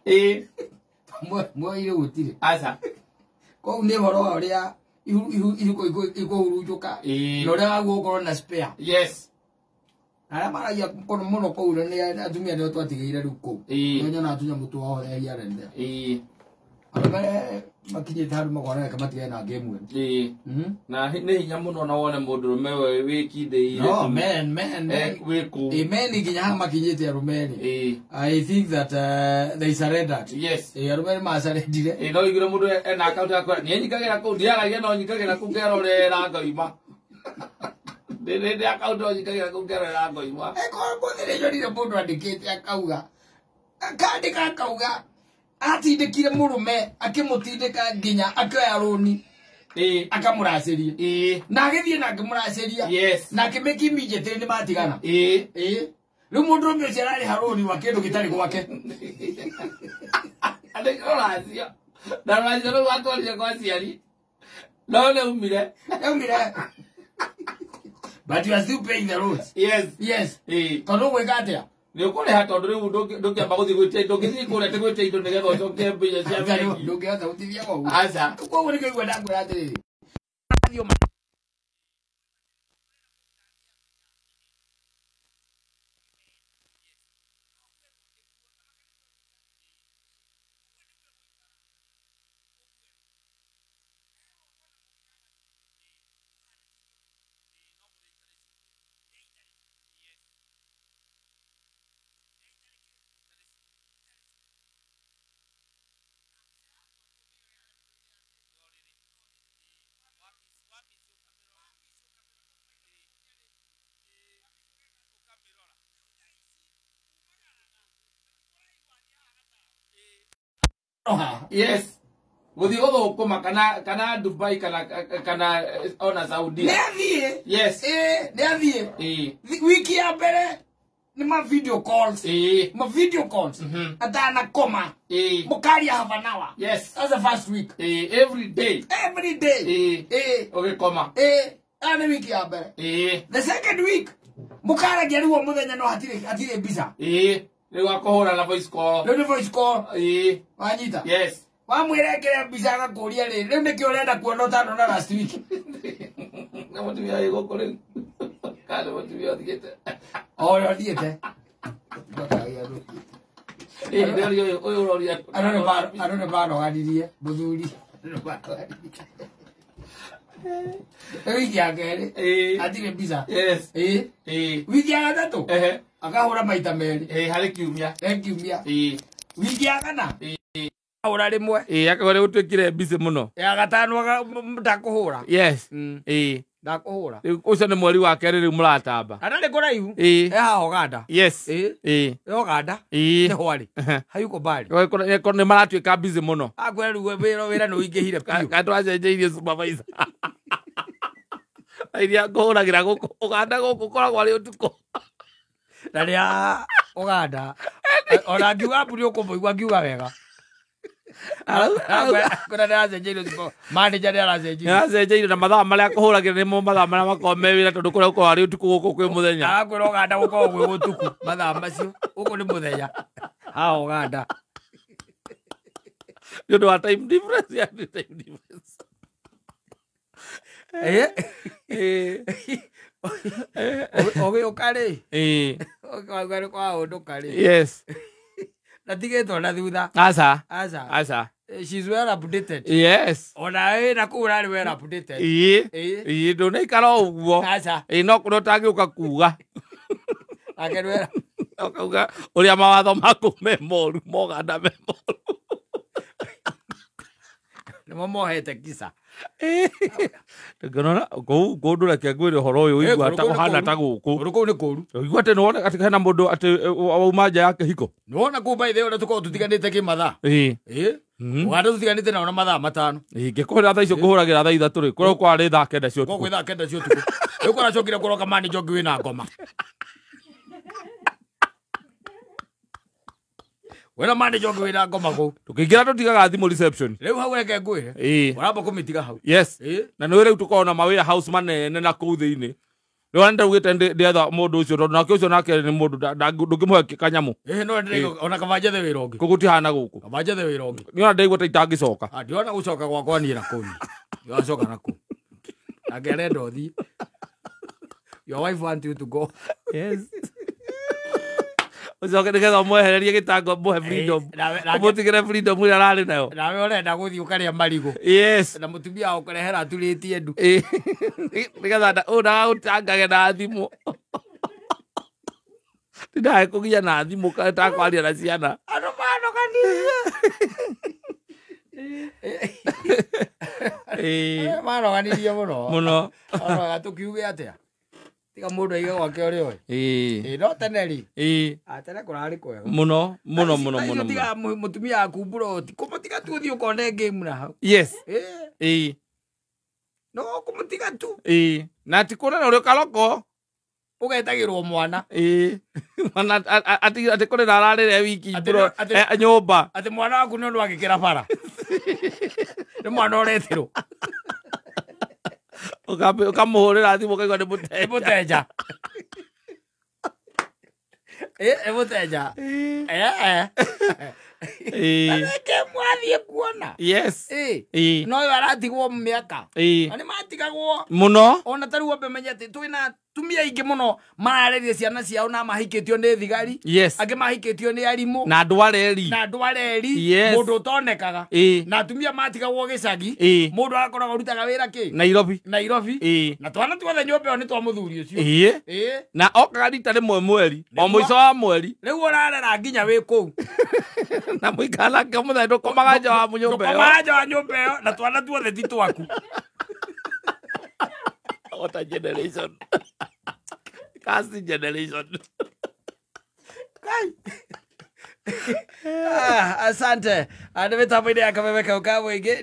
Ĩĩ. Mwoire gũtirĩ. Aca. Kũu nĩ ũhoro wa ũrĩa ihuko ikũhurunjũka. Ĩĩ. Na ũrĩa waguo ũkorwo na spare. Yes. Arĩa maragia kũndũ mũno kũu nĩ atumia nĩo twatigĩire rĩu kũu. Ĩĩ. Nĩo nyonaga tũnyamũ twao here and there. Ĩĩ. Arũme makinyĩte handũ makona reke matigane na game ĩno. Ĩĩ. Na nĩ hinya mũno na wone mũndũrũme we wĩkindĩire. No, men, men, men. Wĩ kũu. Ĩ, men nginya haha makinyĩte arũme rĩ. Ĩĩ. I think that they surrendered. Yes. Ĩ, arũme nĩ macarendire. Ĩĩ, no ũiguire mũndũ ena akaunti yakwa niĩ nyikagĩra kũu ndiaragia no nyikagĩra kũu ngerorera ngoima. Ndĩ akaunti no nyikagĩra kũu ngerorera ngoima. Ĩkorwo mũthĩ nĩ nyonire mũndũ andĩkĩte akauga. Akandĩka akauga atindĩkire mũrũme akĩmũtindĩka nginya akĩoya rũni. Ĩĩ. Akamũracĩria. Ĩĩ. Na agĩthiĩ na akĩmũracĩria. Yes. Na akĩmake immediately nĩ matigana. Ĩĩ. Ĩĩ. Rĩu mũndũrũme ũcio ararĩha rũni rwa kĩndũ gĩtarĩ gwake. Andĩkĩra rũracio. Na rũracio rũu atwarire kwa aciari. No nĩaumire. Nĩaumire. But you are still paying the loans. Yes. Yes. Ĩĩ. Tondũ ũgwĩka atĩa? Nĩ ũkũrĩha tondũ rĩu ndũngĩamba gũthiĩ gwĩtia ndũngĩthiĩ kũrĩa atĩ gwĩtia indo nĩgetha ũcokie mbia cia bengi. Ndũngĩhota gũtithia koguo. Aca. Koguo nĩkĩo igua ndakwĩra atĩrĩrĩ. Yes. Gũthiĩ gũthũkũma kana Dubai kana ona Saudi. Nĩ athiĩ. Yes. Ĩĩ, nĩ athiĩ. Ĩĩ. Wiki ya mbere nĩ ma video calls. Ĩĩ. Ma video calls. Atanakoma. Ĩĩ. Mũkaria half an hour. Yes. That's the first week. Ĩĩ, every day. Every day. Ĩĩ. Ĩĩ. Ũgĩkoma. Ĩĩ. Ĩyo nĩ wiki ya mbere. Ĩĩ. The second week mũkaragia rĩu o mũthenya no hatirĩ mbica. Ĩĩ. Rĩu akũhũra na voice call. Rĩu nĩ voice call. Ĩĩ. Wanyita? Yes. Wamwĩra ekĩre mbica agakũria rĩ, rĩu nĩkĩo ũrenda kuona ũtanona last week. Na mũtumia wĩ gũkũ rĩu. Kana nĩ mũtumia ũthiĩte. O ũrĩa ũthiĩte. Ĩĩ, ndĩroria ũyũ, ũyũ ũroria. Andũ nĩ manoganirie, mũthuri. Andũ nĩ manoganirie. Rĩu wiki ya kerĩ, Ĩĩ. hatirĩ mbica. Yes. Ĩĩ. Ĩĩ. Wiki ya gatatũ, Ehe. akahũra maita merĩ. Ĩĩ, harĩ kiumia. He kiumia. Ĩĩ. Wiki ya kana, Ĩĩ. ahũra rĩmwe. Ĩĩ, akauga rĩu ũtuĩkire busy mũno. Ya gatano ndakũhũra. Yes. Ĩĩ. Ndakũhũra. Rĩu ũcio nĩ mweri wa kerĩ rĩu mũratamba. Na ndarĩ kũraihu. Ĩĩ. E haha Ũganda. Yes. Ĩĩ. Ĩĩ. E Ũganda. Ĩĩ. Nĩ hwarĩ. Hayuko mbali. Nĩ maratuĩka busy mũno. Akwĩra rĩu wĩra nĩ ũingĩhire biũ. Ka twacenjeirie supervisor. Iria ngũhũragĩra gũkũ Ũganda gũkũ koragwo arĩ ũtukũ. Na rĩa Ũganda. Ona ngiuga mburi ũkũmũigua ngiuga wega. Kwĩra nĩ aracenjeirio manager nĩ aracenjeirio. Nĩ aracenjeirio na mathaa marĩa akũhũragĩra nĩmo mathaa marĩa makoragwo me wĩra tondũ kũrĩa gũkoragwo arĩ ũtukũ gũkũ kwĩ mũthenya. Arakwĩra Ũganda gũkoragwo gwĩ ũtukũ mathaa macio gũkũ nĩ mũthenya. Haha Ũganda. Nĩ ũndũ wa time difference, ya time difference. Ĩĩ. Ĩĩ. Ũgĩũka rĩ. Ĩĩ. Ũkauga nĩ kwahũndũka rĩ. Yes. Na tigĩtwo na thutha. Aca. Aca. Aca. She's well updated. Yes. Ona wĩ na kũu ũrarĩ well updated. Ĩĩ. Ĩĩ. Ĩĩ, ndũnaikara o ũguo. Aca. Ĩĩ, no kũrĩa ũtangĩũka kuga. Ake nĩ Ũkauga ũrĩa mawatho maku me moru, moganda me moru. Nĩmo mohete kisa. Ngĩrora kũu kũndũ reke ngwĩre ũhoro ũyũ ũigua ta kũhana ta gũkũ. Kũndũ kũu nĩ kũũru. Ũigua atĩ nĩwona atĩ hena mũndũ atĩ wauma nja ya kĩhiko. Nĩwona kũu by the way ũrĩa tũkoragwo tũtiganĩte kĩmathaa. Ĩĩ. Ĩĩ. Ũganda tũtiganĩte nao na mathaa 5. Ĩĩ, ngĩkũhũrĩra thaa icio ngũhũragĩra thaa 3 rĩ, kũrĩa gũkoragwo arĩ thaa 9 cia ũtukũ. Gũkũ gwĩ thaa 9 cia ũtukũ. Rĩu kũracokire kũroka manager ũngĩ wĩna ngoma. Wĩna manager ũngĩ wĩna ngoma kũu. Tũkĩingĩra tũtigaga thimũ reception. Rĩu hau reke ngwĩre. Ĩĩ. Ũramba kũmĩtiga hau. Yes. Ĩĩ. Na nĩ rĩu tũkoragwo na ma warehouse manene na kũu thĩinĩ. Rĩu ndaugĩte ndĩetha mũndũ ũcio tondũ nake ũcio nake nĩ mũndũ ndũngĩmũhe kanyamũ. Ĩĩ no ndĩraigua ona kaba njethe wĩra ũngĩ. Kũu gũtihana gũkũ. Kaba njethe wĩra ũngĩ. Nĩona ndaigua ta itangĩcoka. Ah, ndiona gũcoka gwakwa niĩ na kũu. Ndiracoka na kũu. Nake arenda ũthiĩ. Your wife want you to go. Yes. Ũcoke nĩgetha ũmwehererie gĩtango mũhe freedom. Ũmũtigĩre freedom ĩrĩa ararĩ nayo. Nawe ũrenda gũthiĩ ũkarĩa marigũ. Yes. Na mũtumia ũkũrehera aturĩtie ndu. Ĩĩ. Nĩgetha ũyũ ndagagũtangage na thimũ. Ndindae kũgia na thimũ takwaria na ciana. Andũ manoganirie. Ĩĩ. Manoganirie mũno. Mũno. Ona tũkiuge atĩa? Tiga mũndũ aige gwake ũrĩa oĩ. Ĩĩ. Ĩĩ no tene rĩ. Ĩĩ. Tene kũrarĩ kwega. Mũno mũno mũno mũno. Tiga mũtumia aku mburoti. Kũmũtiga tu ũthiĩ ũkone game na hau. Yes. Ĩĩ. Ĩĩ. No kũmũtiga tu. Ĩĩ. Na ti kũrera ũrĩa karoko. Ũgetagĩrwo mwana. Ĩĩ. Mwana atĩ kũrera ararĩra wiki nyũmba. Atĩ mwana waku nĩ ũndũ agĩkĩra bara. Nĩ mwana ũretirwo. Ũkamũhũrĩra thimũ ũkaigua nĩ mũteja. Nĩ mũteja. Ĩĩ nĩ mũteja. Ĩĩ. Reke mwathiĩ kuona. Yes. Ĩĩ. No ũyũ aratigwo mĩaka. Ĩĩ. Na nĩ matigagwo. Mũno. Ona ta rĩu ambe menye atĩ twĩna atumia aingĩ mũno marareria ciana ciao na mahikĩtio nĩ thigari. Yes. Angĩ mahikĩtio nĩ arimũ. Na andũ areri. Na andũ areri. Yes. Mũndũ ũtonekaga. Ĩĩ. Na atumia matigagwo gĩcagi. Ĩĩ. Mũndũ agakoragwo arutaga wĩra kĩ? Nairobi. Nairobi. Ĩĩ. Na twana tuothe nyũmba ĩyo nĩ twa mũthuri ũcio. Ĩĩ. Ĩĩ. Na okaga rita rĩmwe mweri. O mũico wa mweri. Rĩu ũrarera nginya wĩ kũu. Na mũikara nake mũthenya ndũkomaga nja wa nyũmba ĩyo. Ndũkomaga nja wa nyũmba ĩyo na twana tuothe ti twaku. What a generation. Casting generation. Asante. Nĩ mĩtambo-inĩ ya Kameme kau ka mũingĩ.